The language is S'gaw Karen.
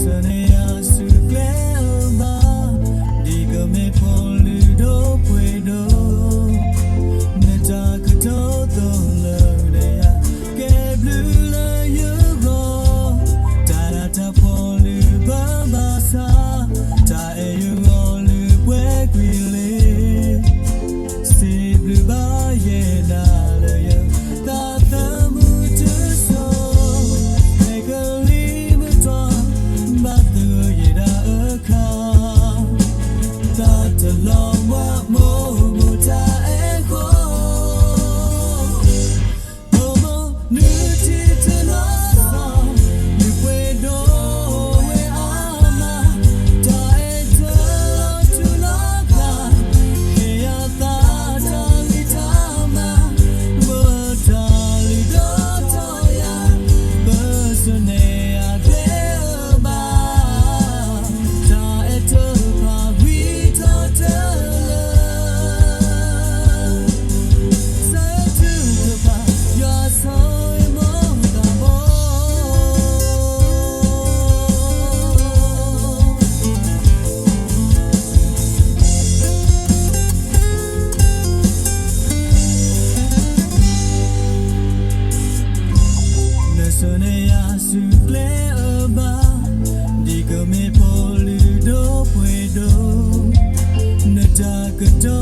ဆၢန့ၢ်ယၤဆူကျဲအဘၣ်, ဒ်ကမ့ၢ်ဖိလုၢ်ဒိၣ်ပှ့ၤဒိၣ်, နတၢ်ကတိၤသိၣ်လိဒီးယၤ, ကဲဘျုးလၢယဂီၢ်, တၢ်ဒၣ်တၢ်ဖိလုၢ်ဘၢဘၣ်ဆၣ်, တၢ်အဲၣ်ယဂီၢ်လုၢ်ပှဲၤကွံာ်လံ စံးဘျုးဘၣ်ယဲဒၣ်လၢယသးသမူတစိၤ, ဟဲကလံၤမုၢ်တီၤ, ဘၣ်သဂၢၢ်ယဲဒၣ်အခါ, တၢ်တလီၤမၢ်မိၢ်မိၢ်တၢ်အဲၣ်ဃီ, အိၣ်မူနုၢ်ထံတလီၤဆီ, လုၢ်ပှ့ၤဒိၣ်ဝဲအါမး, တၢ်အဲၣ်တလီၤထူလီၤကျါ, ဟ့ၣ်ယသးတၢ်ဂံၢ်တၢ်ဘါ, မ့ၢ်တၢ်လုၢ်ဒိၣ်ထီၣ်ယၤ, ပၢဆှၢန့ၢ်ယၤကျဲအဘၣ်, တၢ်အဲၣ်တဖၣ်ဝံထီၣ်တလၢ ဆၢထၢၣ်တဖၣ် ယွၤဆိၣ်ဂ့ၤမိၢ်သးဘိ, နဆၢန့ၢ်ယၤဆူကျဲအဘၣ်, ဒ်ကမ့ၢ်ဖိလုၢ်ဒိၣ်ပှ့ၤဒိၣ်, နတၢ်ကတိၤ